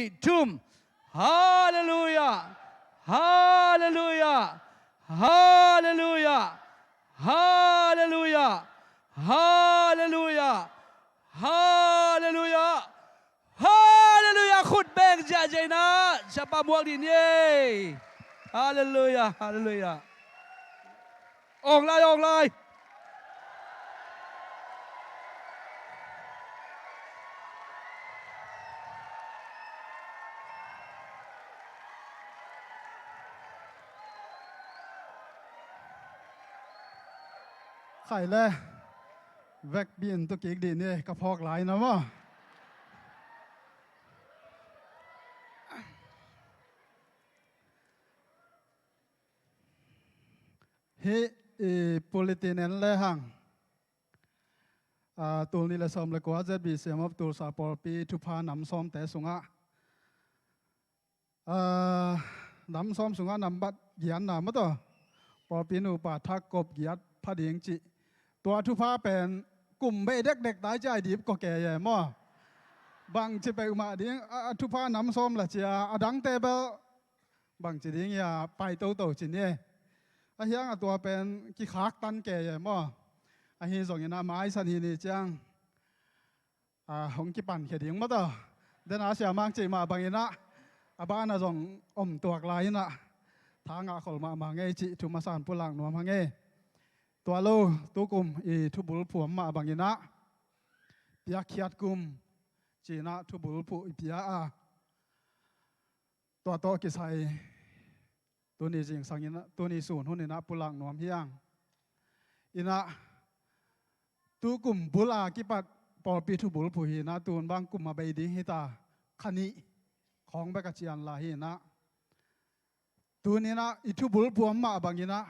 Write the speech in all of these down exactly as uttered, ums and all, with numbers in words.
nih, thum. Halleluiah. Halleluiah. Halleluiah. Halleluiah. Halleluiah. Halleluiah. Halleluiah. Khut beng ziahziah in ah siapa muak dih ni ei. Halleluiah. Halleluiah. Awng lai, awng lai. Khai le vekpi in tu kik dih ni, ka phawk lai na maw. Hih i pulitin en lehang, a, tul nih le sawm le kua Z B C M of Tulsa pawlpi thupha nam sawmte sungah, a, nam sawm sungah nambat giatna maw taw, pawlpi nupa thak kop giat pha ding cih. Tua thupha pen kum bei dekdek tai ciai dip kua ke ye maw. Bangci peuhmah ding, a, a thupha nam sawm la cia, a dangte bel bangci ding ia pai toto ci ni. A hiang a tua pen kikhak tan ke ye maw. Ahi zongin a maisan hi ni ciang, a, hong kipan khia ding maw taw. Den a siamang cih mah bangin ah, a ban a zong om tuak lai in ah, tha ngah khol mahmah ngei cih thu masan pulak nuam hang ei. Tua lo, tukum i thubul phuam mah bangin ah, piakkhiat kum ci-in ah thubul phuh i pia a, tua tawh kisai tuni zingsang in ah, tuni sun hun in ah pulak nuam hi hang. In ah, tukum bul a kipat pawlpi thubul phuh hi in ah, tun bang kum a bei ding hi ta, kha nih khawng bek a cian lai hi in ah. Tuni in ah i thubul phuam mah bangin ah,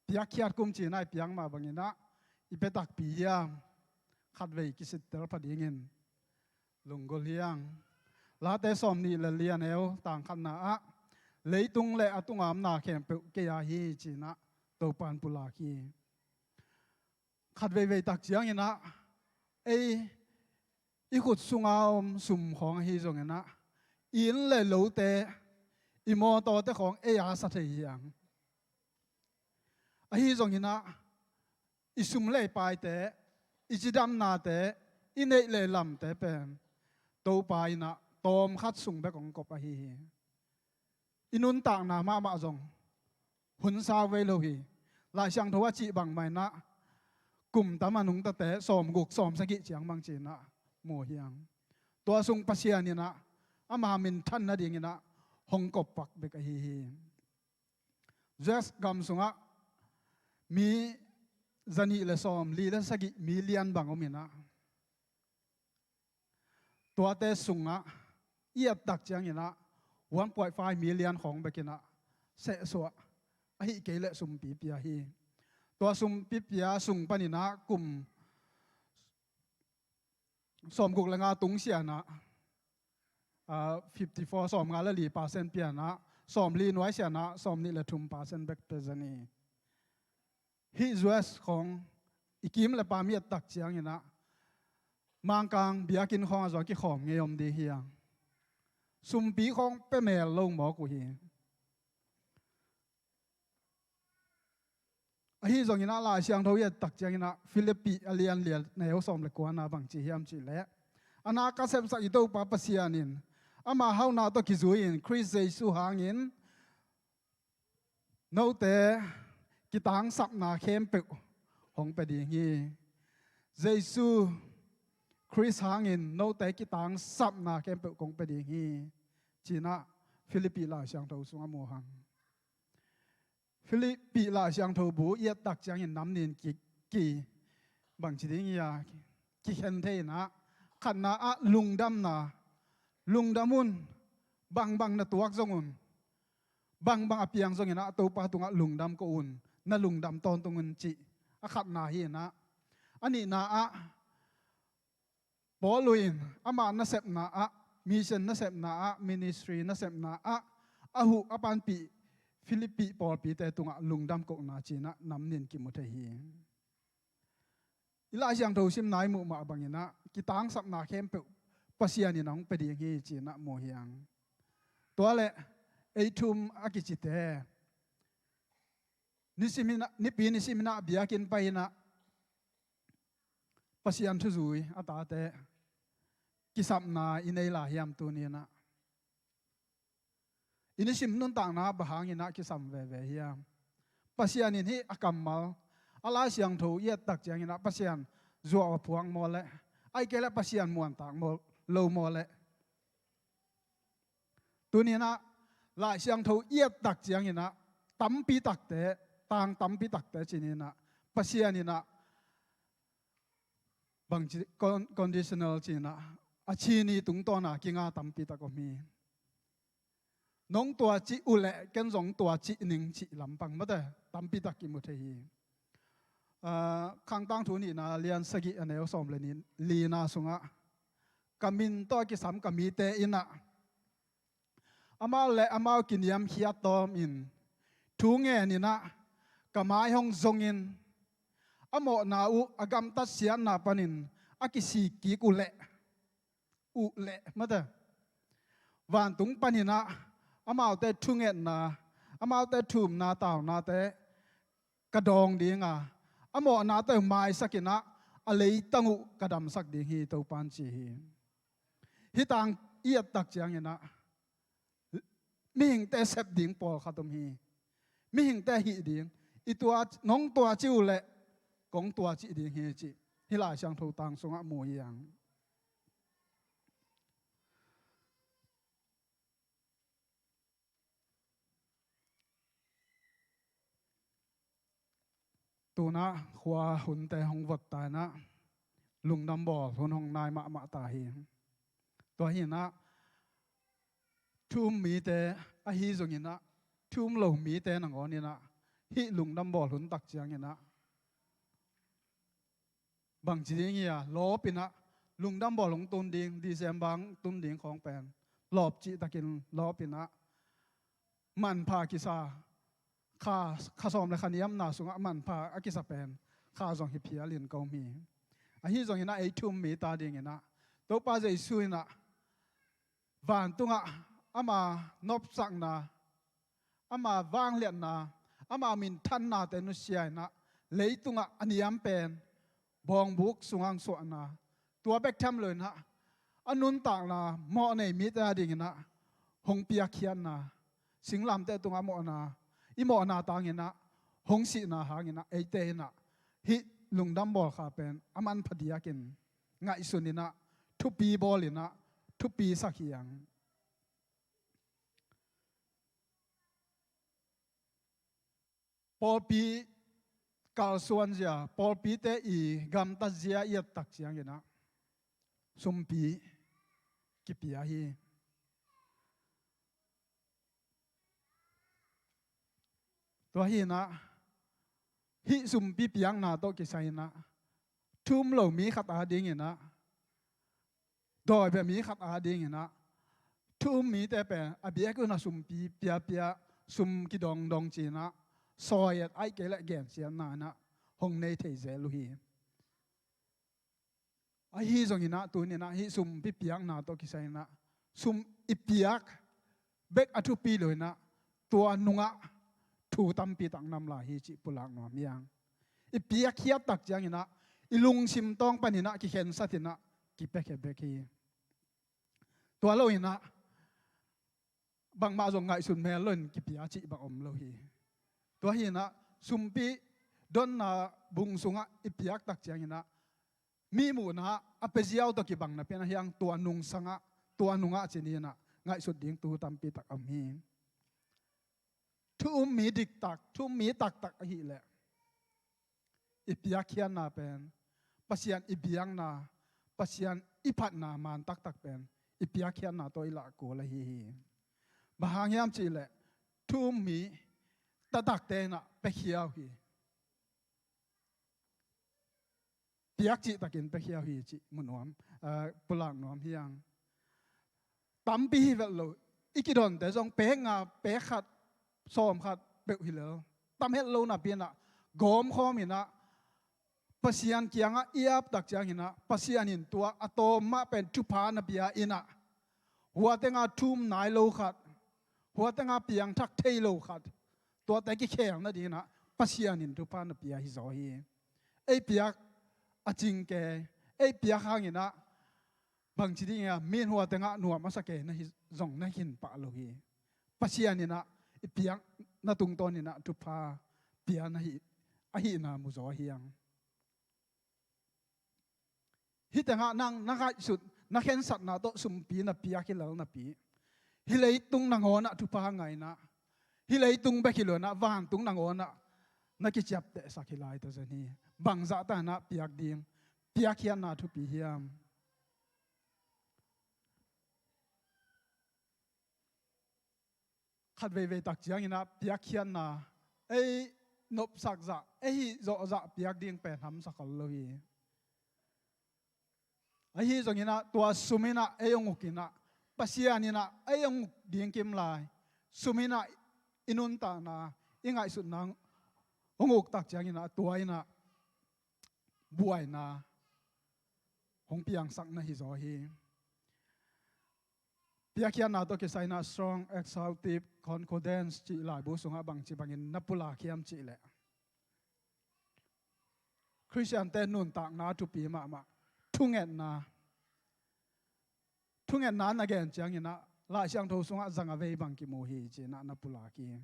piakkhiat kum ci-in ah i piak mah bangin ah, i pia takpi hiam? Khatvei kisittel pha dingin lunggulh hi hang. Late sawm nih le li a neu tang khatna ah, leitung le a tunga omna khempeuh kei a hi ci-in ah Topa'n pulak hi. Khat veivei tak ciangin ah, ei i khut sunga om sum khawng ahi zongin ah, i inn le lote, i mawtawte khawng ei a sa thei hi hang. Ahi zongin ah, i sum le i paite, i cidamnate, i neih le lamte pen Topa in ah tawmkhat sung bek hong kop ahi hi. I nuntakna mahmah zong hun sau vei lo hi. Lai Siangtho a cih bangmah in ah, kum tam a nungtate sawmguk sawmsagih ciang bang ci-in ah mu hi hang. Tua sung Pasian in ah ama minthan nadingin ah hong kop pak bek ahi hi. U S gam sungah mi zanih le sawmli le sagih million bang om in ah, tuate sungah i et tak ciangin ah one point five million khawng bek in ah sehsuah, ahih kei leh sumpi pia hi. Tua sumpi pia sung panin ah kum sawmguk le nga tung sian ah, ah, fifty four, sawmnga le li percent pian ah, sawmli nuai sian ah sawmnih le thum percent bek pia zen hi. Hih U S khawng i kim le pam i et tak ciangin ah, Mangkang biakinn khawng ah zong a kikhawm ngei om ding hi hang. Sumpi khawng pia mel lo mawk uh hi. Ahi zongin ah Lai Siangtho i et tak ciangin ah, Philippi a lian li a neu sawm le kuana bang ci hiam cih leh, a na ka sepsak i Topa Pasian in ama hauhna tawh kizui-in Khrist Jesu hangin note kitangsapna khempeuh hong pia ding hi. Jesu Khrist hangin note kitangsapna khempeuh kong pia ding hi, ci-in ah Philippi Lai Siangtho sungah mu hang. Philippi Lai Siangtho bu i et tak ciangin nam nih in ki, ki, bangci ding ia, kikhen thei in ah, khatna ah lungdamna, lungdam un, bangbang na tuak zong un, bangbang a piang zongin ah Topa tungah lungdam ko un, na lungdam tawntung un cih a khatna hi in ah, a nihna ah, Paul in ama nasepna ah, mission nasepna ah, ministry nasepna ah, a huh a panpih Philippi pawlpite tungah lungdam kohna ci-in ah nam nih in kimu thei hi. I Lai Siangtho simna i muh mah bangin ah, kitangsapna khempeuh Pasian in a hong pia ding hi ci-in ah mu hi hang. Tua leh ei thu-um a kicite nisim in ah, nipi nisim in ah biakinn pai in ah Pasian thuzui a tate kisapna i nei lai hiam tuni-in ah? I nisim nuntakna bang hangin ah kisam veve hiam? Pasian in hih a kammal, a Lai Siangtho i et tak ciangin ah Pasian zuau a phuak maw leh, ahih kei leh Pasian muantak maw, lo maw leh? Tuni-in ah Lai Siangtho i et tak ciangin ah tampi takte, tang tampi takte ci-in ah Pasian in ah bangci con-, conditional ci-in ah a ci ni tungtawn a kinga tampi tak om hi. Nong tua cih uh leh ken zong tua cih ning cih lampang mate tampi tak kimu thei hi. Ah, Khangtangthu nihna lian sagih a neu sawm le ni, lina sungah, ka min tawh a kisam ka mite in ah amau le amau kiniamkhiat tawm in thu ngen in ah ka mai hong zongin, a mawhna uh a gamtat siatna panin a kisik kik uh leh, uh leh mate, vantung panin ah amaute thungetna, amaute thu-umna taunate ka dawng ding a, a mawhnate uh maisak in ah a leitang uh ka damsak ding hi, Topa'n ci hi. Hih tang i et tak ciangin ah mihingte sep ding pawlkhat om hi. Mihingte hih ding, i tua, nong tua cih uh leh kong tua cih ding hi cih hih Lai Siangtho tang sungah mu hi hang. Tu-in ah khua hunte hong vot ta in ah lungdam bawl hun hong nai mahmah ta hi. Tua hi in ah thu-um mite ahi zongin ah thu-um lo mite nangawn in ah hih lungdam bawl hun tak ciangin ah bangci ding hi a, lawp in ah lungdam bawl hong tun ding, December hong tun ding khawng pen lawp cihtakin lawp in ah manpha kisa, kha, kha sawm le kha niamna sungah manpha a kisa pen kha zong hi phial in ka um hi. Ahi zongin ah ei thu-um mite adingin ah Topa Jesu in ah vantungah ama nopsakna, ama vangliatna, ama minthannate nusia in ah leitungah a niam pen bawngbuk sungah hong suahna, tua bek tham lo in ah a nuntakna mawhnei mite adingin ah hong piakkhiatna, singlamteh tungah mawhna, i mawhna tangin ah hong sihna hangin ah eite in ah hih lungdam bawl kha pen a manpha diakin ngaihsun in ah, thupi bawl in ah, thupi sak hi hang. Pawlpi kalsuan zia, pawlpite i gamtat zia i et tak ciangin ah sumpi kipia hi. Tua hi in ah hih sumpi piakna tawh kisai in ah thu-um lo mi khat adingin ah, dawipia mi khat adingin ah thu-um mite pen a biakinn ah sumpi piapia, sum kidongdong ci-in ah sawi et, ahih kei leh gensiatna in ah hong nei thei zel uh hi. Ahi zongin ah tuni in ah hih sumpi piakna tawh kisai in ah sum i piak bek a thupi lo in ah tua nungah thu tampi tak nam lai hi cih pulak nuam hi hang. I piakkhiat tak ciangin ah i lungsim tawng panin ah kikhensat in ah kipiakkhiat bek hi. Tua lo in ah bangmah zong ngaihsun mel lo in kipia cih bang om lo hi. Tua hi in ah sumpi donna bung sungah i piak tak ciangin ah mi muhna a pia ziau tawh kibang napi in ah hiang tua nung sangah, tua nungah ci-in ah ngaihsut ding thu tampi tak om hi. Thu-um mi diktak, thu-um mi taktak ahih leh i piakkhiatna pen, Pasian i biakna, Pasian i phatna man taktak pen i piakkhiatna tawh i lah kul ahi hi. Bang hang hiam cih leh thu-um mi taktakte in ah piakhia uh hi. Piak cihtakin piakhia uh hi cih mu nuam, ah, pulak nuam hi hang. Tampi hi vet lo, i kidonte zong pek nga, pek khat, sawm khat peuh hi lo. Tam het lo napi in ah gawmkhawm in ah Pasian kiangah i ap tak ciangin ah, Pasian in tua a tawm mah pen thupha na pia in ah, hua tengah thum nai lo khat, hua tengah piangthak thei lo khat, tuate kikhel nadingin ah Pasian in thupha na pia hi zaw hi. Ei piak a cingke, ei piak hangin ah bangci ding a, min hua tengah nuam a sa kei na hi zong na khin pah lo hi. Pasian in ah i piakna tungtawn in ah thupha pia na hi, ahihna mu zaw hi hang. Hih tengah nang na ngaihsut, na khensatna tawh sumpi na piak hi lel napi, hih leitung nangawn ah thupha ngaihna, hih leitung bek hi lo in ah vantung nangawn ah na kiciaptehsak hi lai ta zen hi. Bangzah ta in ah piak ding, piakkhiatna thupi hiam? Khat veivei tak ciangin ah piakkhiatna, ei nopsak zah, ei hih zawh zah piak ding pen hamsa khol lo hi. Ahi zongin ah tua sum in ah ei hong uk in ah, Pasian in ah ei hong uk ding kim lai. Sum in ah i nuntakna, i ngaihsutna hong uk tak ciangin ah tua in ah buaina hong piangsak na hi zaw hi. Piakkhiatna tawh kisai in ah Strong Executive Concordance cih laibu sungah bangci bangin na pulak hiam cih leh, Khristiante nuntakna thupi mahmah, thungetna, thungetna na gen ciangin ah Lai Siangtho sungah za nga vei bang kimu hi ci-in ah na pulak hi.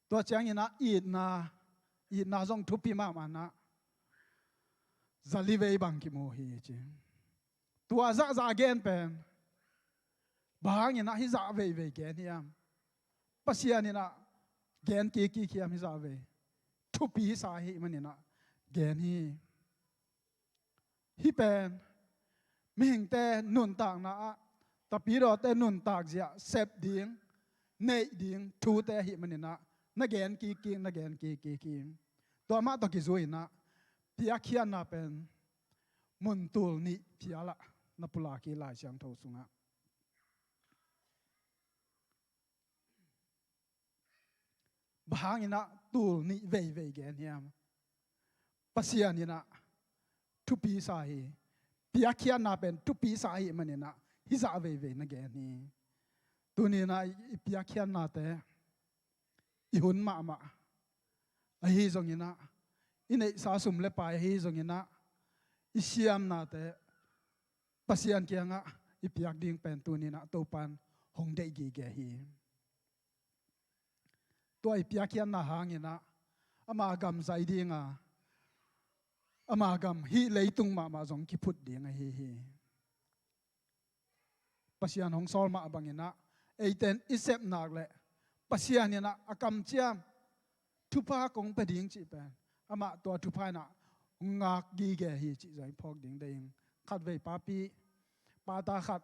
Tua ciangin ah itna, itna zong thupi mahmah in ah za li vei bang kimu hi ci. Tua zahzah gen pen bang hangin ah hih zah veivei gen hiam? Pasian in ah gen kikkik hiam hih zah vei? Thupi sa ahih manin ah gen hi. Hih pen mihingte nuntakna ah, tapidawte nuntak zia sep ding, neih ding thute ahih manin ah na gen kikkik, na gen kikkik hi. Tua mah tawh kizui in ah piakkhiatna pen mun tul nih phial ah na pulak hi Lai Siangtho sungah. Bang hangin ah tul nih veivei gen hiam? Pasian in ah thupi sa hi. Piakkhiatna pen thupi sa ahih manin ah hih zah veivei na gen hi. Tuni in ah i piakkhiatnate i hun mahmah ahi zongin ah, i neihsa sum le pai ahi zongin ah, i siamnate Pasian kiangah i piak ding pen tuni in ah Topa'n hong deih gige hi. Tua i piakkhiatna hangin ah ama gam zai ding a, ama gam hih leitung mahmah zong kiphut ding ahi hi. Pasian hong sawl mah bangin ah eite'n i sep nak leh Pasian in ah a kamciam thupha kong pia ding cih pen amah tua thupha in ah hong ngak gige hi cih zong i phawk ding deih ing. Khatvei papi, pata khat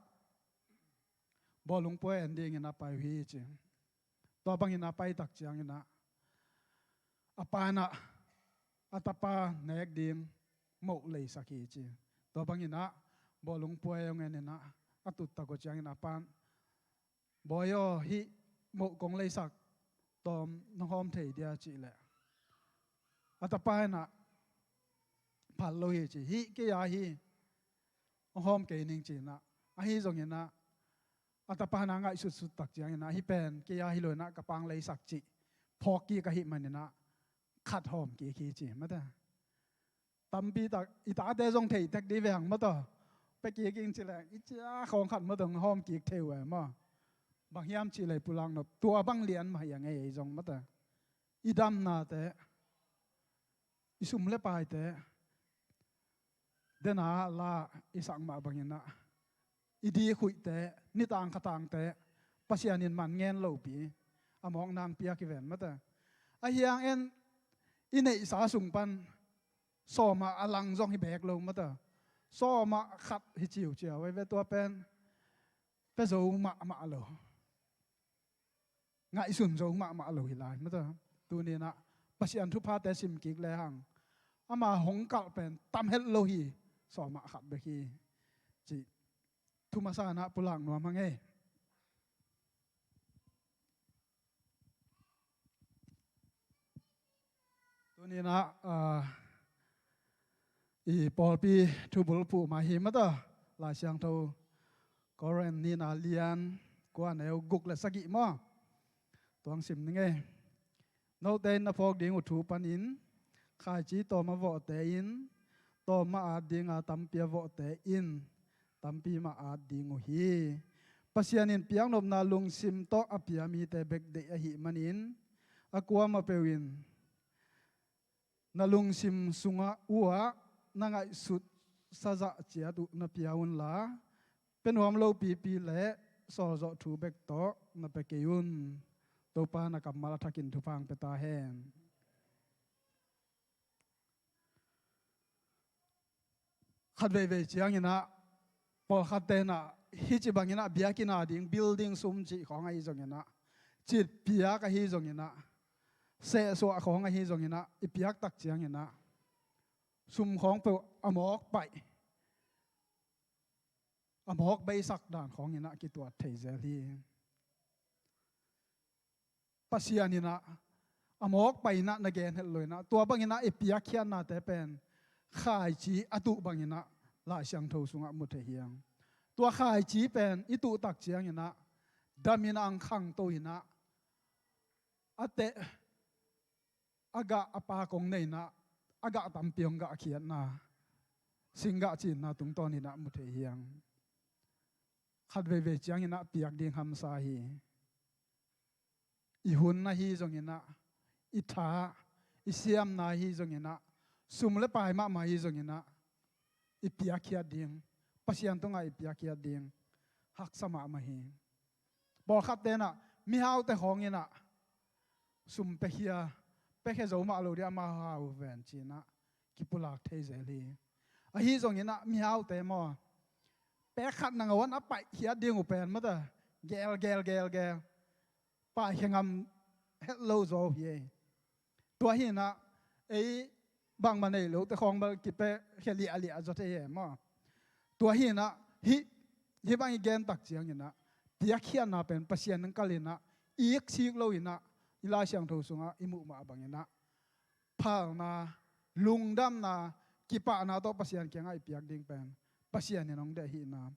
bawlung puai en dingin a pai uh hi ci. Tua bangin a pai tak ciangin ah a pa in ah a tapa nek ding moh leisak hi ci. Tua bangin ah bawlung puai hong en in ah a tut tak uh ciangin a pa'n, "Bawi aw, hih moh kong leisak tawm nong hawm thei dia?" cih leh a tapa in ah phal lo hi ci. "Hih kei a hi, hong hawm kei ning," ci in ah, ahi zongin ah a tapa in ah ngaihsutsut tak ciangin ah, "Hih pen kei a hi lo in ah ka pa'n leisak," cih phawk kik ahih manin ah khat hawm kik hi ci mate. Tampi tak i tate zong thei tek dih ve hang mataw. Pia kik ing ci leng i cia khawng khat mataw hawm kik thei uh e maw. Bang hiam cih leh pulak nop, tua bang lian mah hi a ngei ei zong mataw. I damnate, i sum le paite, dena la i sak mah bangin ah, i dikhuihte, nitang khatangte Pasian in man ngen lopi a mawkna hong pia kiven mataw. Ahi hang en i neihsa sung pan sawm ah a lang zong hi beek lo mataw. Sawm ah khat hi ciuciau ei ve, tua pen pia zo mahmah lo, ngaihsun zo mahmah lo hi lai mataw. Tuni in ah Pasian thuphate sim kik le hang ama hong kalh pen tam het lo hi, sawm ah khat bek hi cih thu masa in ah pulak nuam hang ei. Tuni in ah, ah, I pawlpi thubul puh mah hi mata, Lai Siangtho Korin nihna lian kua, neu guk le sagih maw. Tuang sim ning ei. Note in na phawk ding uh thu panin, khaici tawm a vawhte in tawm mah at dinga, tampi a vawhte in tampi mah at ding uh hi. Pasian in piaknopna lungsim tawh a pia mite bek deih ahih manin, a kuamah peuh in na lungsim sungah uh ah na ngaihsut sazah ciat uh na pia unla, pia nuam lopipi le sawlzawh thu bek tawh na pia kei un. Topa na kammal a thakin thupha hong pia ta hen. Khat veivei cianginah, pawlkhatte inah hih ci banginah biakinn a ding building sum cih khawng ahi zonginah, citpiak ahi zonginah, sehsuah khawng ahi zonginah, i piak tak cianginah sum khawng peuh a mawk paih, a mawk beisak dan khawnginah kituat thei zel hi. Pasian inah a mawk paih inah na gen het lo inah, tua banginah i piakkhiatnate pen khaici a tuh banginah Lai Siangtho sungah mu thei hi hang. Tua khaici pen i tuh tak cianginah damin ang khangto inah, a teh a gah a pak hong nei inah, a gah tampi hong gah khiatna, singgah cinna tungtawn inah mu thei hi hang. Khat veivei cianginah piak ding hamsa hi. I hun ahi zonginah, i tha, i siamna ahi zonginah, sum le pai mahmah ahi zonginah, i piakkhiat ding, Pasian tungah i piakkhiat ding haksa mahmah hi. Pawlkhatte inah mihaute khawnginah sum piakhia, piakhia zo mah lo dih, amau hau ven cinah kipulak thei zel hi. Ahi zonginah mihaute maw, pek khat nangawn a paihkhiat ding uh pen mata, gel gel gel gel, paihkhia ngam het lo zaw hi ei. Tua hinah ei bangmah nei lote khawng bel kipiakhia liahliah zaw thei hi ei maw. Tua hinah hih, hih bang i gen tak cianginah piakkhiatna pen Pasian in kal inah, iksik lo inah, i Lai Siangtho sungah i muh mah banginah phalna, lungdamna, kipahna tawh Pasian kiangah i piak ding pen Pasian in hong deih ahihna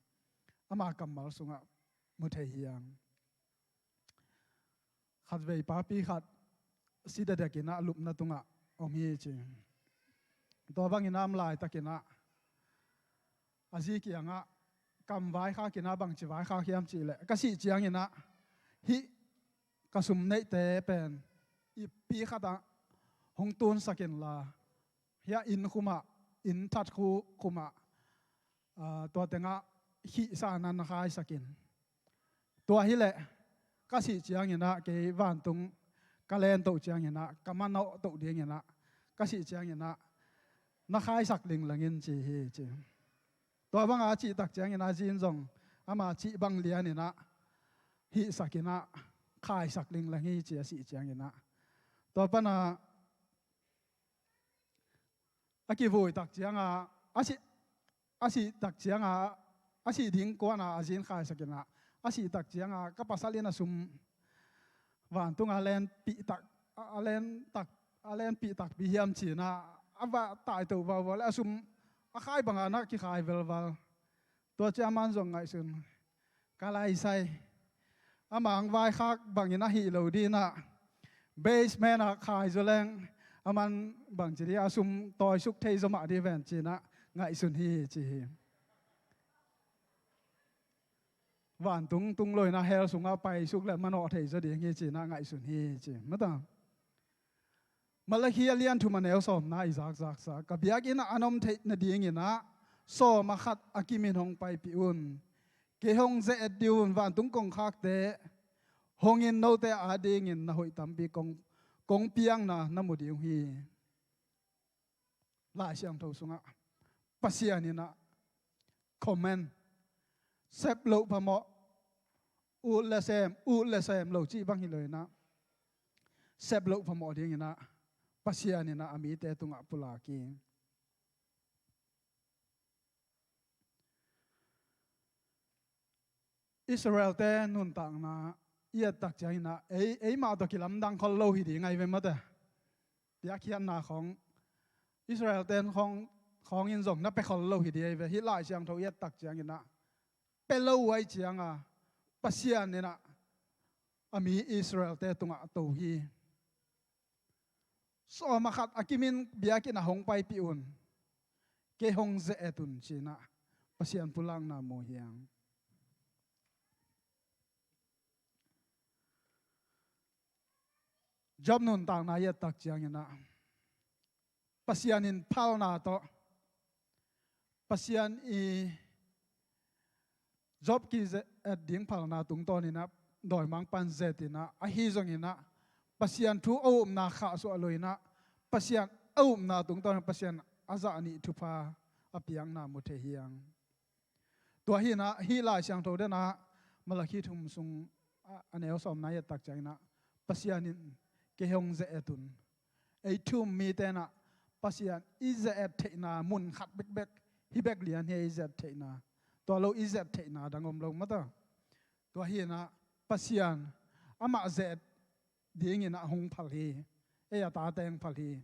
ama kammal sungah mu thei hi hang. Khatvei papi khat si dekdekinah lupna tungah om hi ci. Tua banginah a om laitakinah a zi kiangah kam vaikhakinah bangci vaikhak hiam cihleh, ka sih cianginah hih ka sum neihte pen ippi khatah hong tunsak inla, hiah inn khumah, inn that khu khumah, aa, tua tengah khihsa na na khaisak in. Tua hileh ka sih cianginah kei vantung ka len toh cianginah, ka manawh toh dinginah, ka sih cianginah na khaisak lingleng in ci hi ci. Tua banga a cih tak cianginah a zi in zong ama cih bang lianinah hihsak inah khaisak lingleng hi ci, a sih cianginah. Tua pana a kivui tak cianga, a sih, a sih tak cianga, a sih ding kuana a zi in khaisak inah, a sih tak cianga ka pasal in a sum vantunga lenpih tak, a, a len tak, a lenpih takpi hiam cinah a va taito vauvau le a sum a khai banga na kikhai velval. Tua ciang aman zong ngaihsun, ka laisai, a mang vaikhak bangin a hih lo dinah, basement ah khai zaw leng aman bangci dih a sum tawisuk thei zaw mah dih ven cinah ngaihsun hi ci hi. Vantung tung loinah hell sungah paisuk le manawh thei zaw ding hi cinah ngaihsun hi ci mata. Malakhi a lian thum a neu sawmna i zakzaksa, ka biakinn ah an om theih nadinginah sawm a khat a kimin hong paipih un. Kei hong ze-et dih un, vantung kongkhakte hongin note adingin na hoih tampi kong, kong piakna na mu ding uh hi. Lai Siangtho sungah Pasian inah comment, sep loh phamawh, ut le sem, ut le sem lo cih bang hi loinah, sep loh phamawh dinginah Pasian inah a mite tungah pulak hi. Israelte nuntakna i et tak cianginah ei, eimah tawh kilamdang khol lo hi ding ahi ve mate. Piakkhiatna khawng Israelte khawng, khawng in zong na pia khol lo hi ding hi ve. Hih Lai Siangtho i et tak ciangin ah pia lo uh ahih ciangin Pasian in ah a mi Israel-te tungah a to hi. Sawm a khat a kimin biakinn ah hong paipih un, kei hong ze-et un ci-in ah Pasian pulakna mu hi hang. Job nuntakna i et tak ciangin ah Pasian in phalna tawh, Pasian i Job kize-et ding phalna tungtawnin ah dawimangpa'n ze-et in ah, ahi zongin ah Pasian thu a upna khahsuah lo-in ah Pasian a upna tungtawnin Pasian a zah nih thupha a piakna mu thei hi hang. Tua hi-in ah hih Lai Siangtho den ah Malakhi thum sung a, a neu sawmna i et tak ciangin ah Pasian in kei hong ze-et un. Ei thu-um mite in ah Pasian i ze-et theihna mun khat bekbek, hih bek lian hi, i ze-et theihna. Tua lo i ze-et theihna dang om lo maw ta. Tua hi-in ah Pasian amah ze-et dingin ah hong phal hi. Ei a tate hong phal hi.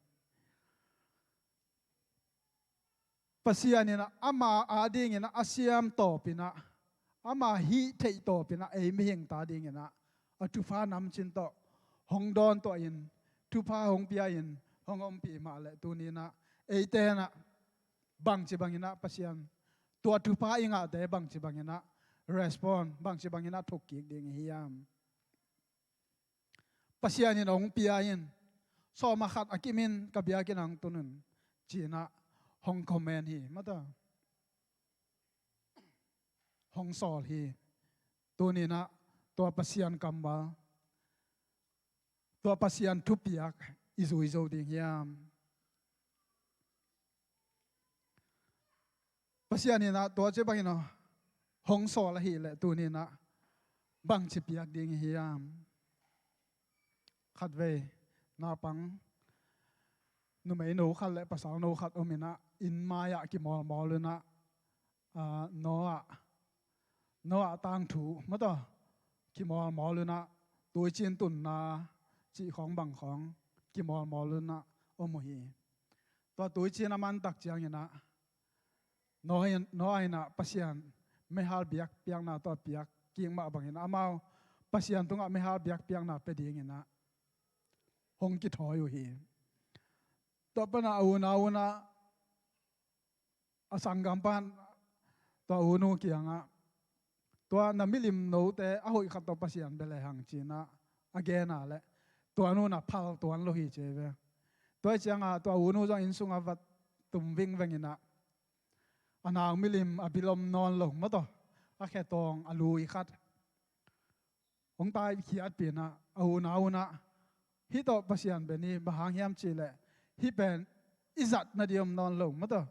Pasian in ah ama adingin ah a siam tawpin ah, ama hih theih tawpin ah ei mihingte adingin ah a thupha namcin tawh hong dawntuahin, thupha hong pia-in hong ompih mah leh tuni-in ah eite in ah bangci bangin ah Pasian tua thupha i ngahte bangci bangin ah respond, bangci bangin ah thukkik ding i hi hiam? Pasian in hong pia in, sawm a khat a kimin ka biakinn ah hong tun un ci-in ah hong command hi maw ta. Hong sawl hi. Tuni-in ah tua Pasian kammal, tua Pasian thupiak i zui zo ding hiam? Pasian in ah tua ci bangin aw hong sawl ahih leh tuni-in ah bangci piak ding i hi hiam? Khatvei naupang numeinu khat le pasalnu khat om in ah inn mai-ah kimawlmawl un ah, aa, Noah, Noah tangthu maw ta, kimawlmawl un ah tuiciin tunna cih khawng bang khawng kimawlmawl un ah om uh hi. Tua tuiciin a man tak ciangin ah Noah in, Noah in ah Pasian meihal biakpiakna tawh a piak kik mah bangin ah amau Pasian tungah meihal biakpiakna pia dingin ah hong kithawi uh hi. Tua pan ah a unau un ah a sanggampa in tua unu kiangah, tua na milim note a hoih khat tawh Pasian bia lehang ci-in ah a gen a leh tua nu in ah phal tuan lo hi ci hi ve. Tua ahih ciangah tua unu zong inn sungah va tum vingveng in ah a nau milim a bil om nawn lo maw ta, a khetawng a lui khat hong taikhiatpih in ah a unau un ah, hih tawh Pasian bia ni, bang hang hiam cih leh hih pen i zat nading om nawn lo maw ta,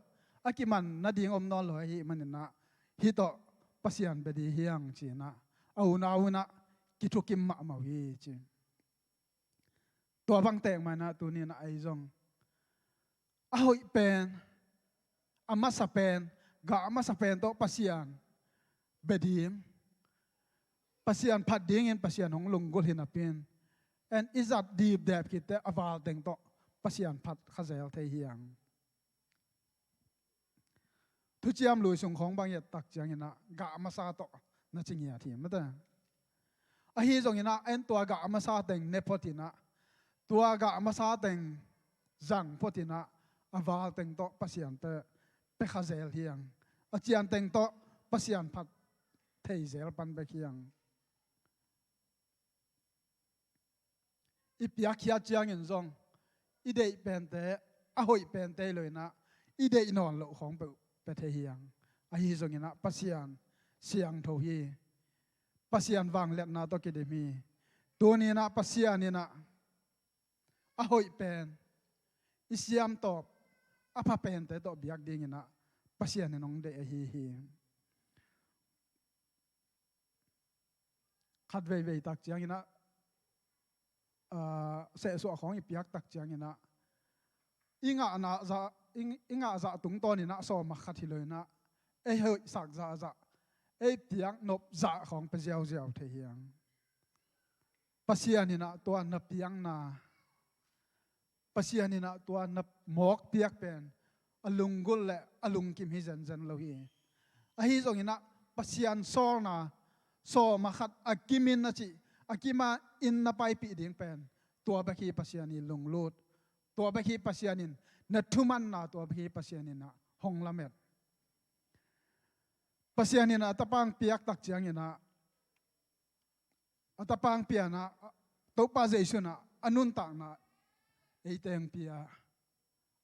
a kiman nading om nawn lo ahih manin ah hih tawh Pasian bia ding hi hang ci-in ah a unau un ah kithukim mahmah uh hi ci. Tua bang tek mah in ah tuni-in ah ei zong a hoih pen, a masa pen, gah a masa pen tawh Pasian bia ding, Pasian phat dingin Pasian hong lunggulh hi napi-in, en i zat dipdep khit teh a val teng tawh Pasian phat kha zel thei hi hang. Thuciam Lui sung khawng bang i et tak ciangin ah gah masa tawh na ci ngiat hi maw ta. Ahi zongin ah en tua gah masa teng ne phot in ah, tua gah masa teng zang phot in ah a val teng tawh Pasian tawh pia kha zel hi hang. A cian teng tawh Pasian phat thei zel pan bek hi hang. I piakkhiat ciangin zong i deih pente, a hoih pente hi lo-in ah i deih nawn loh khawng peuh pia thei hi hang. Ahi zongin ah Pasian siangtho hi. Pasian vangliatna tawh kidim hi. Tuni-in ah Pasian in ah a hoih pen, i siam tawp a pha pente tawh biak dingin ah Pasian in hong deih ahi hi. Khat veivei tak ciangin ah, aa, sehsuah khawng i piak tak ciangin ah i ngahna zah, i, i ngah zah tungtawnin ah sawm a khat hi lo-in ah ei hoihsak zahzah, ei piak nop zah khawng pia ziauziau thei hi hang. Pasian in ah tua na piakna, Pasian in ah tua na mawk piak pen a lunggulh le a lungkim hi zenzen lo hi. Ahi zongin ah Pasian sawlna sawm ah khat a kimin a cih, a kimin na paipih ding pen tua bek hi Pasian i lunglut. Tua bek hi Pasian in na thumanna, tua bek hi Pasian in ah hong lamet. Pasian in a tapang piak tak ciangin ah, a tapang pian ah, Topa Jesu in ah a nuntakna ei teng pia.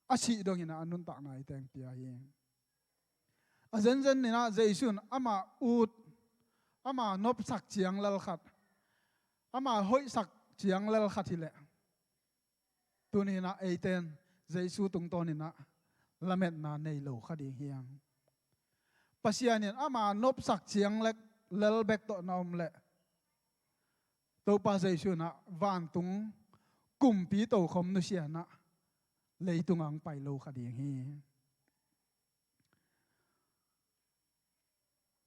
A sih dongin ah a nuntakna ei teng pia hi. A zenzen in ah Jesu in ama ut, ama nopsak ciang lel khat, ama hoihsak ciang lel khat hi leh, tuni in ah eite in Jesu tungtawn in ah lametna nei lo kha ding hi hang. Pasian in ama nopsak ciang lel bek tawh na om leh, Topa Jesu in ah vantung kumpi tokhom nusia in ah leitung ah hong pai lo kha ding hi.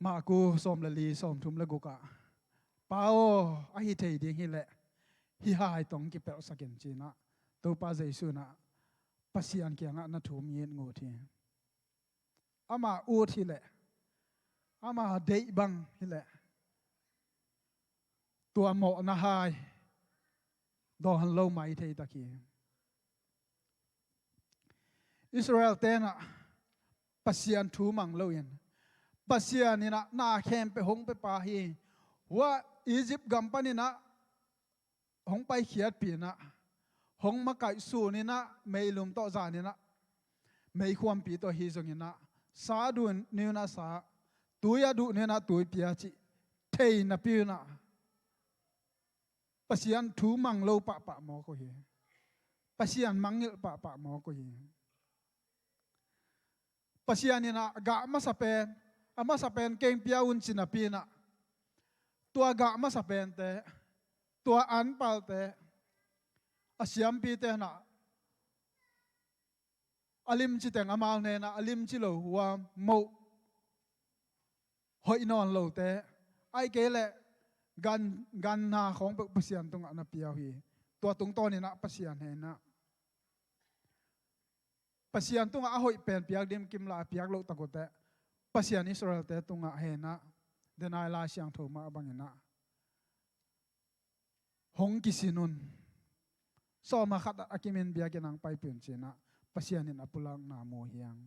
Marku sawm le li, sawmthum le guk ah, Pa aw, a hi thei ding hi leh hih hai tawh hong kipelhsak in, ci in ah Topa Jesu in ah Pasian kiangah na thum ngitngut hi. Ama ut hi leh, ama deih bang hi leh, tua mawhna hai dawn lo mai thei tak hi. Israel-te in ah Pasian thu mang loin, Pasian in ah na khempeuh hong pia pa hi. Hua Egypt gam panin ah hong paikhiatpih in ah, hong makaih sun in ah, meilum tawh zan in ah, meikhuampi tawh hi zongin ah, sa a duh ni un ah sa, tui a duh ni un ah tui pia cih thei napi un ah, Pasian thu mang lo pahpah mawk uh hi. Pasian mangngilh pahpah mawk uh hi. Pasian in ah gah masa pen, a masa pen keng pia un ci napi in ah, tua gah masa pente, tua anpalte, a siampite in ah a limci teng amau ne in ah, a limci lo, hua moh hoih nawn lote, ahih kei leh gan, ganna khawng peuh Pasian tungah na pia uh hi. Tua tungtawn in ah Pasian he in ah, Pasian tungah a hoih pen piak dim kim lai, a piak loh tak uh teh, Pasian Israel-te tungah he in ah, denai Lai Siangtho mah bangin ah, hong kisin un, sawm ah khat a kimin biakinn ah hong paipih un, ci in ah Pasian in a pulakna mu hi hang.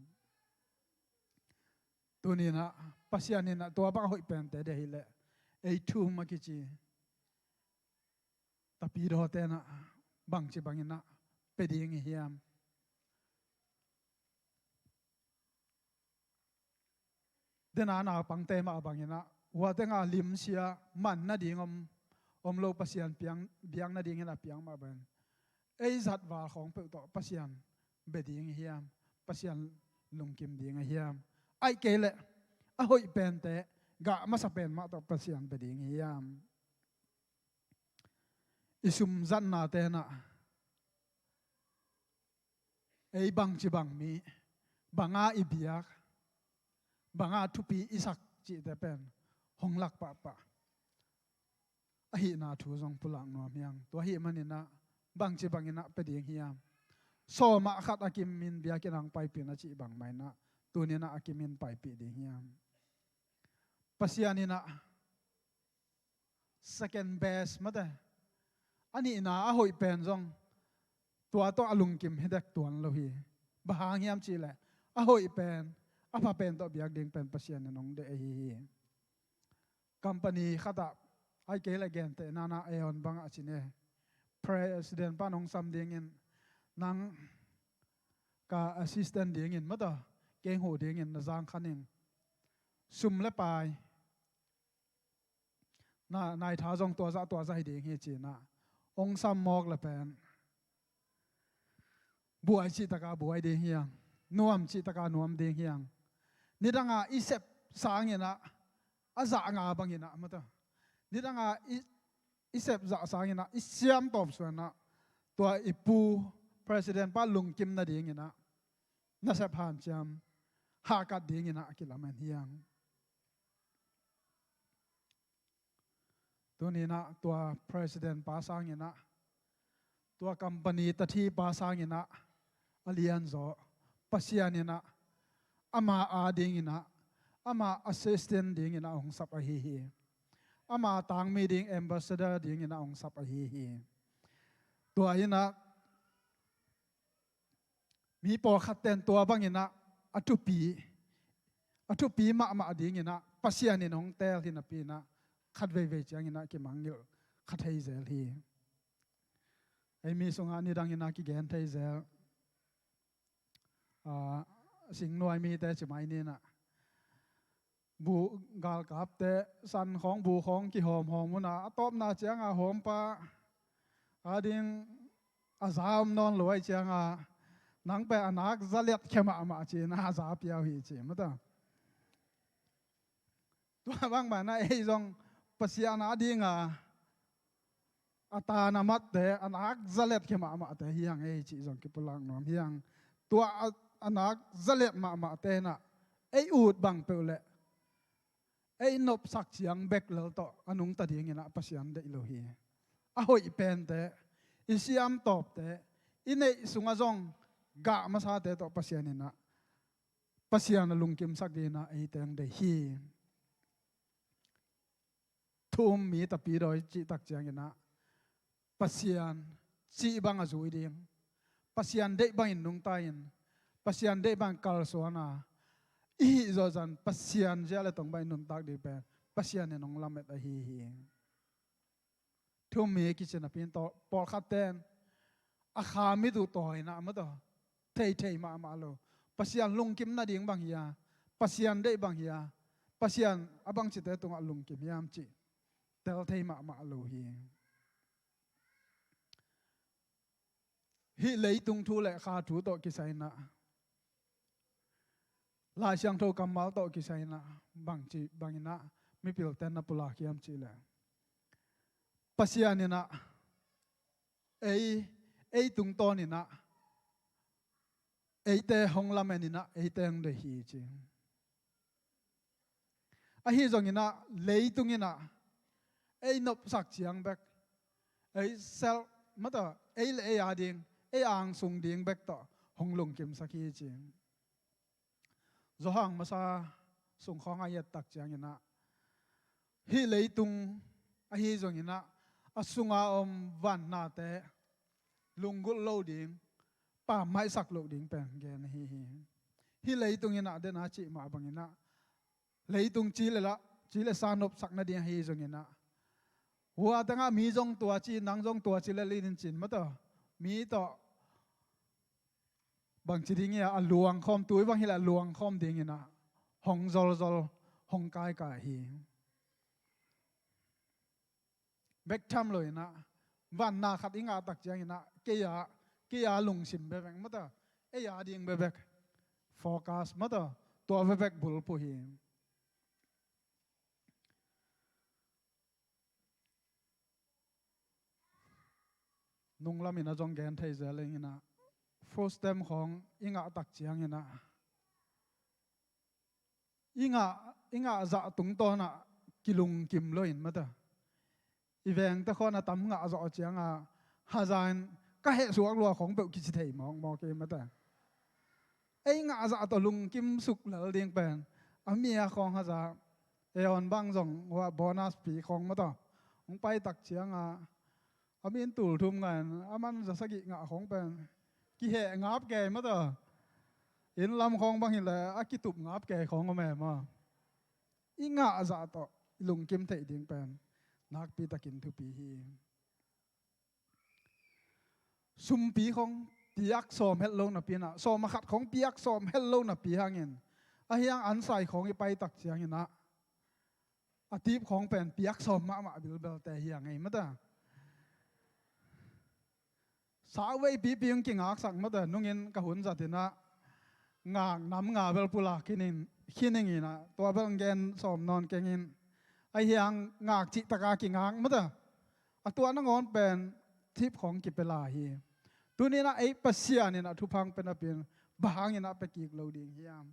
Tuni in ah Pasian in ah tua bang a hoih pente deih hi leh, ei thum a kici tapidawte in ah bangci bangin ah pia ding i hiam? Dena naupangte mah bangin ah, hua teng ah limsia man nading om, om lo, Pasian piang, biak nadingin a piang mah bangin, ei zat val khawng peuh tawh Pasian bia ding i hiam? Pasian lungkim ding i hiam? Ahih kei leh a hoih pente, gah masa pen mah tawh Pasian bia ding i hiam? I sum zatnate in ah, ei bangci bang mi, bang a i biak, bang a thupi i sak cihte pen hong lak pahpah ahihna thu zong pulak nuam hi hang. Tua ahih manin ah bangci bangin ah pia ding hiam? Sawm ah khat a kimin biakinn ah hong paipih un a cih bang mah in ah, tuni in ah a kimin paipih ding hiam? Pasian in ah second best mate, a nihna a hoih pen zong tua tawh a lungkim hi dek tuan lo hi. Bang hang hiam cih leh, a hoih pen, a pha pen tawh biak ding pen Pasian in hong deih ahi hi. Company khat ah, ahih kei leh gentehna in ah Aeon bang ah ci ni, president pan hong sam dingin, nang ka assistant dingin, mata, keng huh dingin na zang kha ning. Sum le pai, na, na i tha zong tua zah tua zah hi ding hi, ci in ah hong sam mawk le pen, buai cih tak a buai ding hi hang, nuam cih tak a nuam ding hi hang. Nidang a i sep sangin ah, a zah nga bangin ah, mata, nidang a i, i sep zah sangin ah i siam tawp suan ah, tua i pu president pa lungkim nadingin ah, nasep hanciam hahkat dingin ah a kilamen hi hang. Tuni in ah tua president pa sangin ah, tua company tathi pa sangin ah a lianzaw Pasian in ah ama ading in ah, ama assistant ding in ah hong sap ahi hi. Ama tangmi ding ambassador ding in ah hong sap ahi hi. Tua in ah mi pawlkhat ten tua bang in ah a thupi, a thupi mahmah ding in ah Pasian in hong teel hi napi in ah khat veivei ciang in ah kimangngilh kha thei zel hi. Ei mi sung ah nidang in ah kigen thei zel, ah, singnuai mite ci mai ni in ah, bu, galkapte san khawng bu khawng kihawmhawm un ah, a tawpna ciang ah hawmpa ading a za om nawn lo ahih ciang ah, nang pen a nak za liat khia mahmah ci in ah a za pia uh hi ci, mata. Tua bangmah in ah ei zong Pasian ading a, a tan a matte, a nak za liat khia mahmahte hi hang ei cih zong kipulak nuam hi hang. Tua a, a nak za liat mahmahte in ah ei ut bang peuh leh ei nopsak ciang bek lel tawh a nungta ding in ah Pasian deih lo hi. A hoih pente, i siam tawpte, i neih sungah zong gah masate tawh Pasian in ah, Pasian a lungkimsak ding in ah eite hong deih hi. Thu um mi tapidawi cih tak ciang in ah Pasian cih bang a zui ding, Pasian deih bangin nungta in, Pasian deih bangin kalsuan a, i hih zawh zah in Pasian zia le tong bangin nuntak ding pen Pasian in hong lamet ahi hi. Thu um mi kici napi in tawh pawlkhatte in a kha mit uh tawi in ah, mata, theithei mahmah lo. Pasian lungkim nading bang hi a, Pasian deih bang hi a, Pasian a bangcite tungah lungkim hiam cih tel thei mahmah lo hi. Hih leitung thu le kha thu tawh kisai in ah, Lai Siangtho kammal tawh kisai in ah, bangci bang in ah mipilte'n na pulak hiam cih leh, Pasian in ah ei, ei tungtawn in ah eite hong lamen in ah eite hong deih hi ci. Ahi zongin ah leitung in ah ei nopsak ciang bek, ei self, mata, ei le ei ading, ei angsung ding bek tawh hong lungkimsak hi ci. Johan masa sung khawng a i et tak ciang in ah, hih leitung ahi zongin ah a sunga om vannate lunggulh lo ding, pammaihsak loh ding pen gen ahi hi. Hih leitung in ah, den a cih mah bang in ah, leitung ci le lah, ci le sa nopsak nading ahi zongin ah, hua teng ah mi zong tua ci, nang zong tua ci le lin in cin, mata, mi tawh bangci ding hi a, a luang khawm, tui bang hi leh a luang khawm ding in ah hong zolzol, hong kaikai hi. Bek tham lo in ah, vanna khat i ngah tak ciang in ah, kei a, kei a lungsim bekbek, mata, ei ading bekbek focus, mata, tua bekbek bulphuh hi. Nunglam in ah zong gen thei zel ing in ah, food stamp khawng i ngah tak ciang in ah, i ngah, i ngah zah tungtawn ah kilungkim lo in, mata, i vengte khawng a tam ngah zawh ciang a, haza in ka heh suak lua khawng peuh kici thei mawkmawk hi, mata. Ei ngah zah tawh lungkim suk lel ding pen, a mi a khawng haza, ei awn bang zong hua bonus pi khawng, mata, hong pai tak ciang a, a min tul thum ngah in, a man za sagih ngah khawng pen kiheh ngap kei, mata, inn lam khawng bang hi leh a kitup ngap kei khawng om e maw. I ngah zah tawh i lungkim theih ding pen nakpi takin thupi hi. Sumpi khawng piak sawm het lo napi in ah, sawm a khat khawng piak sawm het lo napi hangin, a hiang an sai khawng i pai tak ciang in ah, a tip khawng pen piak sawm mahmah bilbelte hi a ngei, mata. Sauvei pipi hong kingaksak, mata, nungin ka hun zat in ah, ngak nam nga bel pulak khin ing, khin ing in ah, tua bel gen sawm nawn keng in, a hiang ngak cih tak a kingak, mata, a tua nangawn pen tip khawng kipia lai hi. Tuni in ah ei Pasian in ah thupha hong pia napi in, bang hangin ah pia kik lo ding hiam?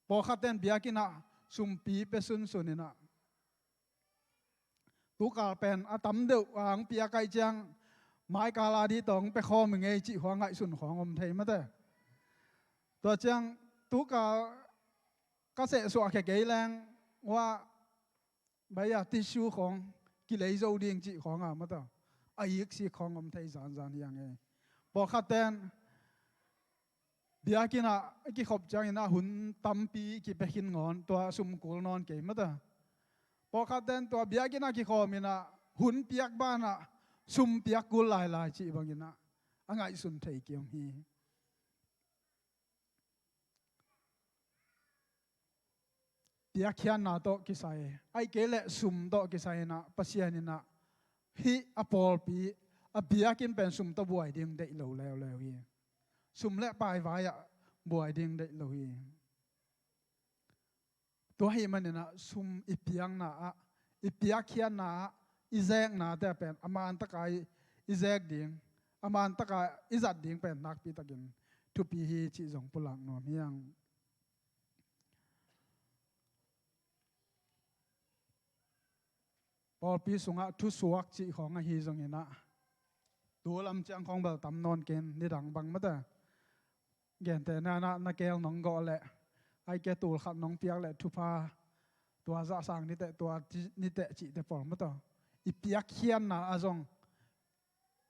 Pawlkhat ten biakinn ah sumpi pia sunsun in ah, tukal pen a tam deuh a hong piak ahih ciang, mai kal a di tawh hong pia khawm ing ei cih khawng ngaihsun khawng om thei, mate. Tua ciang tuka ka sehsuah khe kei leng, ua, bai a tissue khawng kilei zo ding cih khawng a mata, a iksik khawng om thei zanzan hi ang e. Pawlkhat ten biakinn ah i kikhop ciangin ah hun tampi i kipia khin nawn, tua sum kul nawn kei mata. Pawlkhat ten tua biakinn ah kikhawm in ah hun piak ban ah sum piak kul lailai cih bangin ah a ngaihsun thei kiom hi. Piakkhiatna tawh kisai, ahih kei leh sum tawh kisai in ah Pasian in ah hih a pawlpi, a biakinn pen sum tawh buai ding deih lo leuleu hi. Sum le pai vai ah buai ding deih lo hi. Tua ahih manin ah sum i piakna ah, i piakkhiatna ah, i zeknate pen a man taka i, i zek ding, a man taka i zat ding pen nakpi takin thupi hi cih zong pulak nuam hi ang. Pawlpi sungah thusuak cih khawng ahi zongin ah, tu lam ciang khawng bel tam nawn kei in, nidang bang mata. Gentehna in ah na kel nong gawh leh, ahih kei leh tul khat nong piak leh thupha, tua zah sang niteh, tua ci-, niteh cihte pawl mata. I piakkhiatna ah zong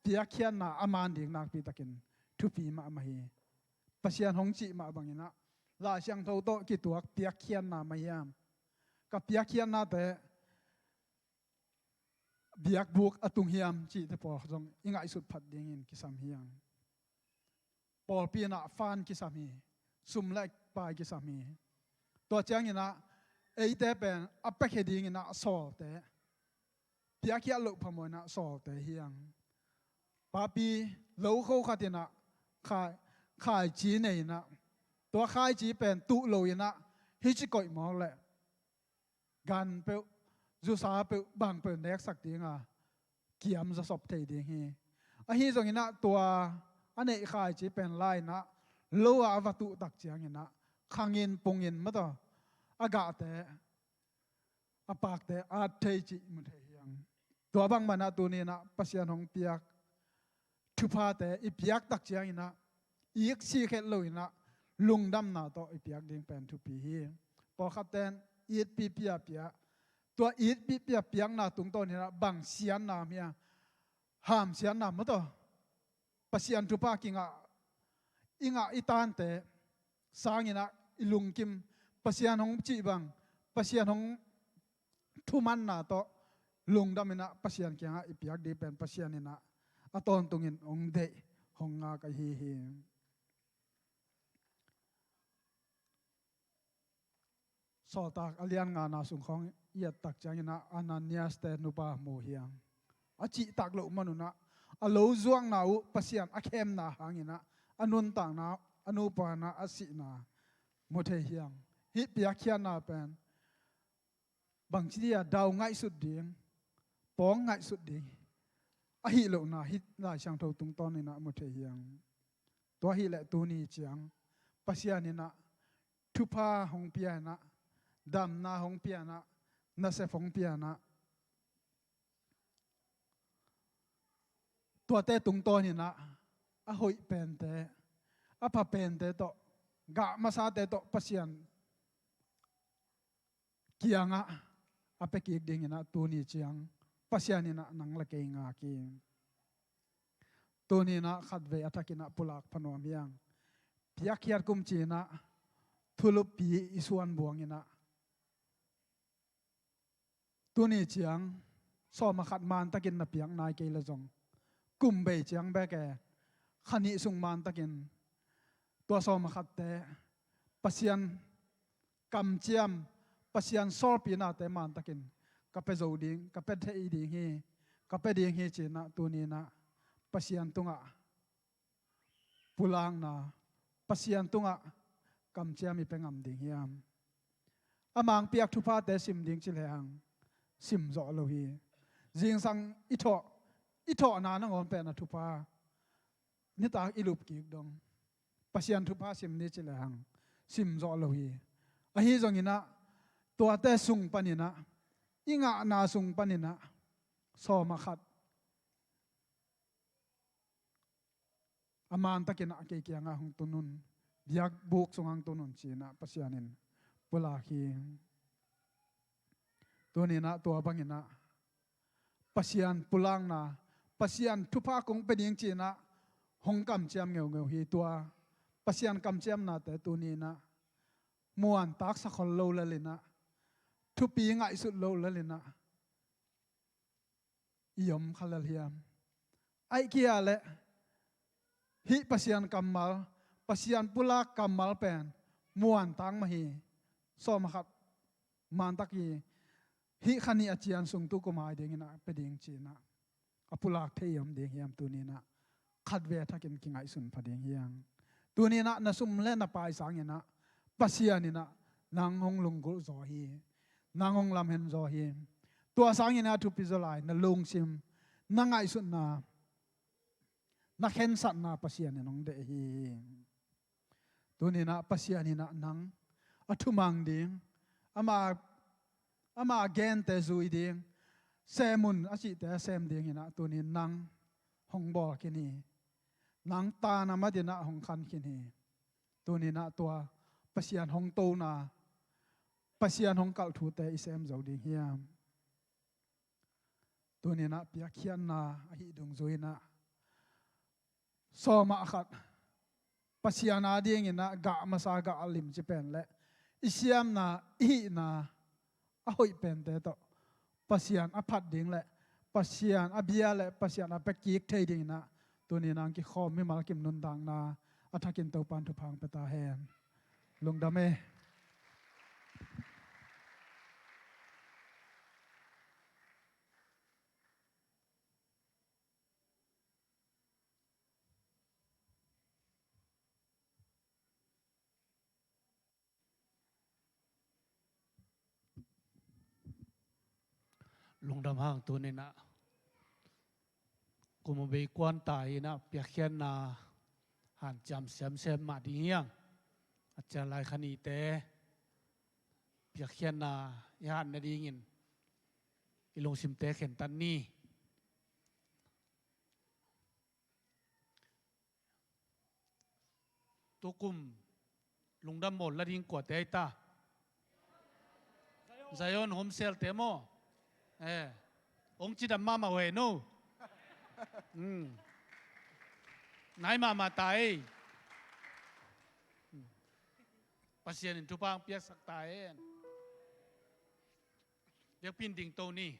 piakkhiatna a man ding nakpi takin thupi mahmah hi. Pasian hong cih mah bangin ah Lai Siangtho tawh kituak piakkhiatna mah hiam, ka piakkhiatnate biakbuk a tung hiam cihte pawl zong i ngaihsut phat dingin kisam hi ang. Pawlpi in ah fund kisam hi, sum le pai kisam hi. Tua ciangin ah eite pen a piakhia dingin ah sawlte, piakkhiat loh phamawh in ah sawlte hi ang. Papi, lo kho khat in ah khai, khaici nei in ah, tua khaici pen tuh lo in ah hih ci koih mawk leh gan peuh, zusa peuh, bang peuh neksak ding a, kiam zasop thei ding hi. Ahi zongin ah tua a neih khaici pen la in ah lo ah a va tuh tak ciangin ah khangin pungin mataw a gahte, a pakte at thei cih mu thei hi ang. Tua bang man ah tuni in ah Pasian hong piak thuphate i piak tak ciangin ah iksik het lo in ah lungdamna tawh i piak ding pen thupi hi. Pawlkhat ten itpi piapia, tua itpi piapiakna tungtawn in ah bang siatna om hia, hamsiatna mataw. Pasian thupha kingah, i ngah i tante sangin ah i lungkim, Pasian hong cih bang, Pasian hong thumanna tawh lungdam in ah Pasian kiangah i piak ding pen Pasian in ah a tawntungin hong deih, hong ngak ahi hi. Sawltak a lian ngana sung khawng i et tak ciangin ah Ananias-te nupa mu hi ang. A cihtak loh manun ah a lo zuakna uh, Pasian a khemna hangin ah a nuntakna, a nupa in ah a sihna mu thei hi ang. Hih piakkhiatna pen bangci dia dau ngaihsut ding, pawng ngaihsut ding ahi lohna hih Lai Siangtho tungtawn in ah mu thei hi ang. Tua hi leh tuni ciang Pasian in ah thupha hong pia in ah, damna hong pia in ah, nasep hong pia in ah, tuate tungtawn in ah a hoih pente, a pha pente tawh, gah masate tawh Pasian kiangah a pia kik dingin ah tuni ciang Pasian in ah nang le kei ngak hi. Tuni in ah khatvei a thakin ah pulak pha nuam hi ang. Piakkhiat kum ci-in ah thuluppi i suan buang in ah, tuni ciang sawm a khat mantakin na piak nai kei leh zong, kum bei ciang bek e, kha nih sung mantakin tua sawm a khatte Pasian kamciam, Pasian sawlpinate mantakin ka pia zo ding, ka pia thei ding hi, ka pia ding hi ci-in ah tuni in ah Pasian tungah pulakna, Pasian tungah kamciam i pia ngam ding hiam? A mang piak thuphate sim ding ci lehang sim zawh lo hi. Zingsang i thawh, i thawhna nangawn pen a thupha nitak i lup kik dong, Pasian thupha sim ni ci lehang sim zawh lo hi. Ahi zongin ah tuate sung panin ah, i ngahna sung panin ah sawm a khat a mantakin ah kei kiangah hong tun un. biakbuk sungah tun un ci-in ah Pasian in pulak hi. Tuni-in ah tua bangin ah Pasian pulakna, Pasian thupha kong pia ding ci-in ah hong kamciam ngeungeu hi. Tua Pasian kamciamnate tuni-in ah muan taksak khol lo lel in ah, thupi ngaihsut lo lel in ah i om kha lel hiam? Ahih kei leh hih Pasian kammal, Pasian pulak kammal pen muan tak mah hi. Sawm a khat man tak hi. Hih kha nih a cian sung tu kum a dingin ah pia ding ci-in ah a pulak thei om ding hiam? Tuni-in ah khatvei thakin kingaihsun pha ding hi hang. Tuni-in ah na sum le na pai sangin ah Pasian in ah nang hong lunggulh zaw hi. Nang hong lamhen zaw hi. Tua sangin ah thupi zaw lai, na lungsim, na ngaihsutna, na khensatna Pasian in hong deih hi. Tuni-in ah Pasian in ah nang a thumang ding, ama, ama gente zui ding, sem un a cihte a sem dingin ah tuni-in nang hong bawl khin hi. Nang tana matin ah hong khan khin hi. Tuni-in ah tua Pasian hong tona, Pasian hong kalh thute i sem zo ding hiam? Tuni-in ah piakkhiatna ahih dungzui-in ah sawm a khat Pasian adingin ah gah masa, gah limci pen le i siamna, i hihna a hoih pente tawh Pasian a phat ding le Pasian a bia le Pasian a pia kik thei dingin ah tuni-in ah kikhawm mimal kim nuntakna a thakin Topa'n thupha hong pia ta hen. Lungdam e. Lungdam hang. Tuni-in ah kum a bei kuan ta in ah piakkhiatna hanciam semsem mah ding hi hang. A ciang lai kha nite piakkhiatna i han nadingin i lungsimte khentat ni. Tukum lungdam maw, la ding kuate ahi ta? Zion Home Cell te maw? Eh, hong cidam mahmah uh e no. Hmm. Nai mahmah ta ei. Hmm. Pasian in thupha hong piaksak ta hen. Biakpi-in dingto ni.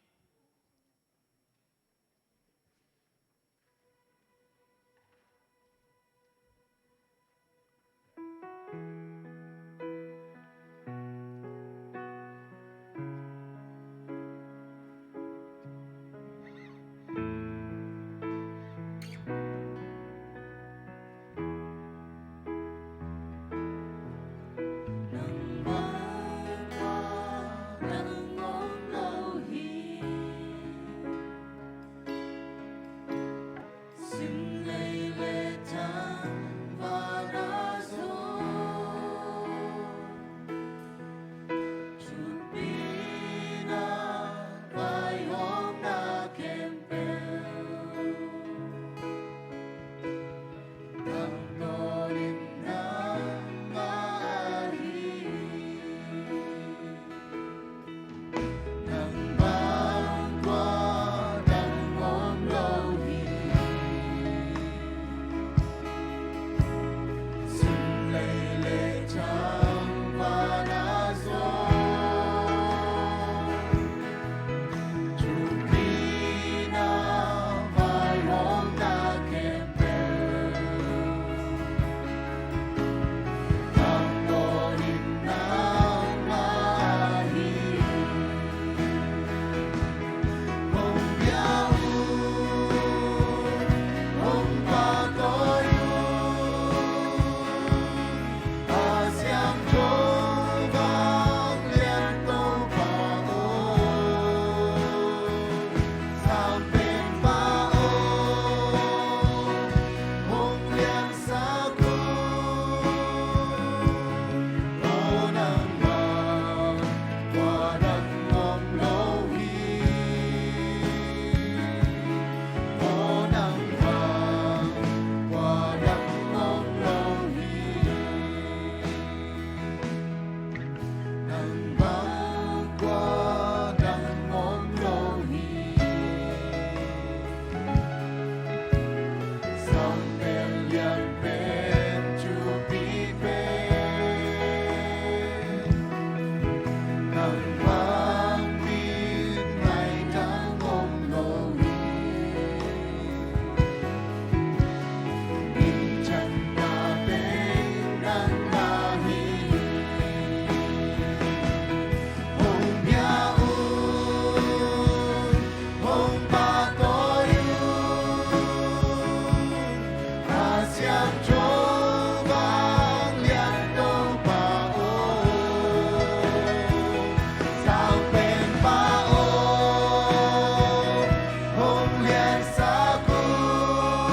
liansak un,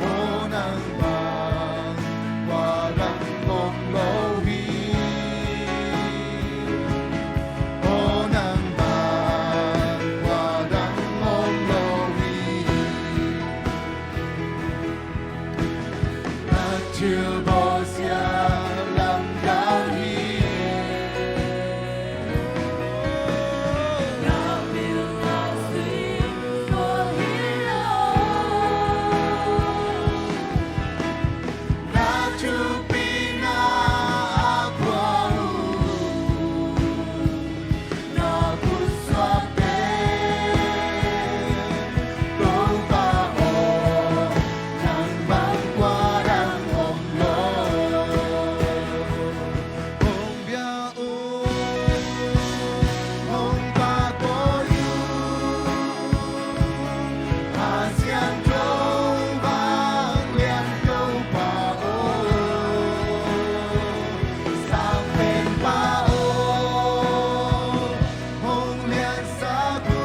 aw nang bang kua dang om lo hi. Aw nang bang kua dang om lo hi. Na thilbawl siang lamdang hi. Na thupina a kua uh, na khutsuakte, Topa aw, nang bang kua dang om lo. Hong bia un, hong papawi un, a siangtho vanglian Topa aw, sangpenpa aw, hong liansak un.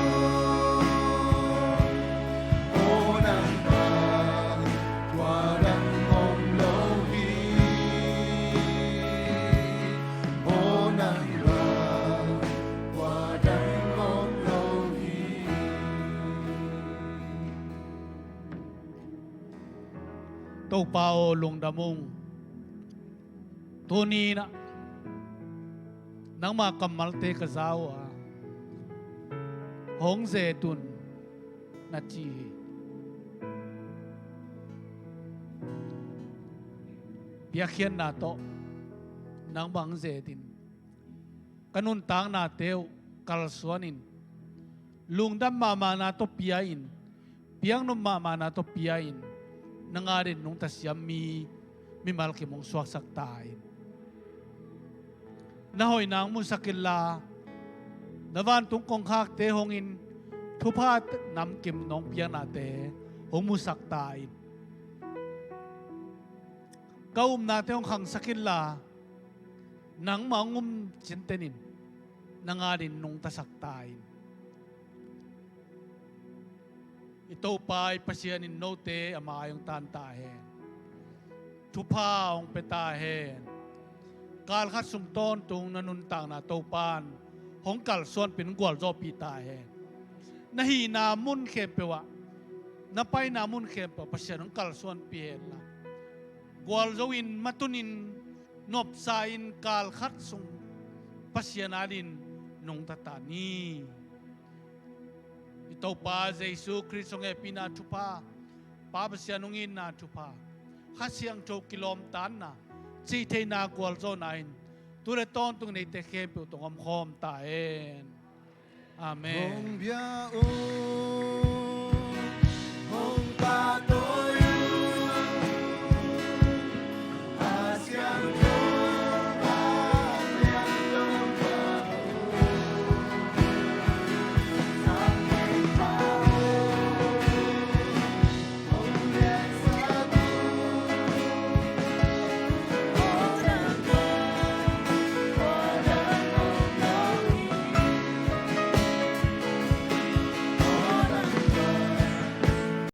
Aw nang bang kua dang om lo hi. Aw nang bang kua dang om lo hi. Topa aw, lungdam ung. Tuni-in ah nangma kammalte ka za uh a, hong ze-et un na ci hi. Piakkhiatna tawh nangmah hong ze-et in, ka nuntaknate uh kalsuan in, lungdam mahmahna tawh pia in, piaknop mahmahna tawh pia in, nang adingin nungta siam mi, mimal kim hong suaksak ta in. Na hoihna hong musak inla, na vantung kongkhakte hong in, thupha namkim nong piaknate hong musak ta in. Ka upnate hong khangsak inla, nangmah hong um cinten in, nang adingin nungtasak ta in. I Topa i Pasian in note a mai hong taan ta hen. Thupha hong pia ta hen. Kalkhat sung tawntung na nuntakna Topa in hong kalsuanpih, hong gualzawhpih ta hen. Na hihna mun khempeuh ah, na paina mun khempeuh ah Pasian hong kalsuanpih henla, gualzo in, matun in, nopsa in, kalkhat sung Pasian adingin nungta ta ni. I Topa Jesu Khrist hong hehpihna thupha, Pa Pasian hong itna thupha, Kha Siangtho kilawmtatna, cihtheihna, gualzawhna in tu le tawntung neite khempeuh tawh omkhawm ta hen. Amen. Hong bia un.